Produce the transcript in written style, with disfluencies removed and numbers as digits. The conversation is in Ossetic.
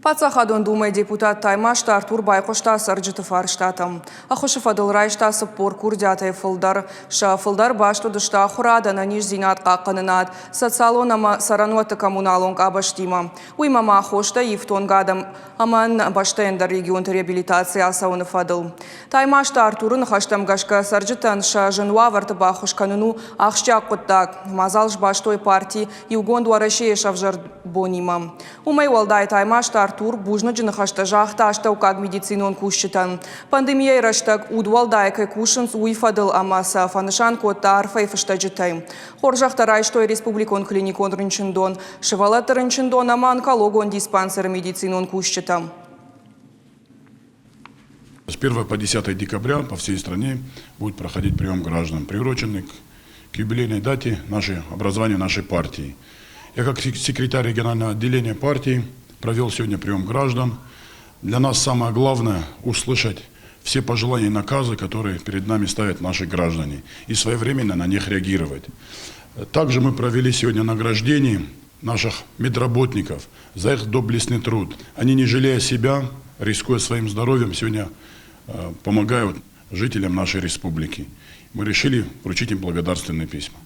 Паддзахадон Думӕйы депутат Таймазты Артур байхъуыста цӕрджыты фарстатӕм. Ӕххуысы фӕдыл райста 40 курдиатӕй фылдӕр. Сӕ фылдӕр баст уыдысты ахуырад, ӕнӕниздзинад хъахъхъӕнынад, социалон ӕмӕ цӕрӕнуӕтты коммуналон къабӕзтимӕ. Уыимӕ ма хостӕй ифтонг адӕм ӕмӕ бӕстӕйы ӕндӕр регионты реабилитаци ацӕуыны фӕдыл. Таймазты Артуры ныхӕстӕм гӕсгӕ цӕрджытӕн сӕ зын уавӕрты баххуыс кӕнын у ахсджиаг хъуыддаг. Мадзал сбастой парти Иугонд Уӕрӕсейы сӕвзӕрд бонимӕ. Уымӕй уӕлдай Таймазты Артур бузныджы ныхӕстӕ загъта астӕуккаг медицинон кусджытӕн. Пандемийӕйы рӕстӕг удуӕлдай кӕй кусынц, уый фӕдыл ӕмӕ сӕ фӕнысан кодта арфӕйы фыстӕджытӕй. Хорзӕхтӕ райстой республикон клиникон рынчындон, сывӕллӕтты рынчындон ӕмӕ онкологон диспансеры медицинон кусджытӕ. С 1 по 10 декабря по всей стране будет проходить прием граждан, приуроченный к юбилейной дате нашей, образования нашей партии. Я как секретарь регионального отделения партии провел сегодня прием граждан. Для нас самое главное – услышать все пожелания и наказы, которые перед нами ставят наши граждане, и своевременно на них реагировать. Также мы провели сегодня награждение наших медработников за их доблестный труд. Они, не жалея себя, рискуя своим здоровьем, сегодня помогают жителям нашей республики. Мы решили вручить им благодарственные письма.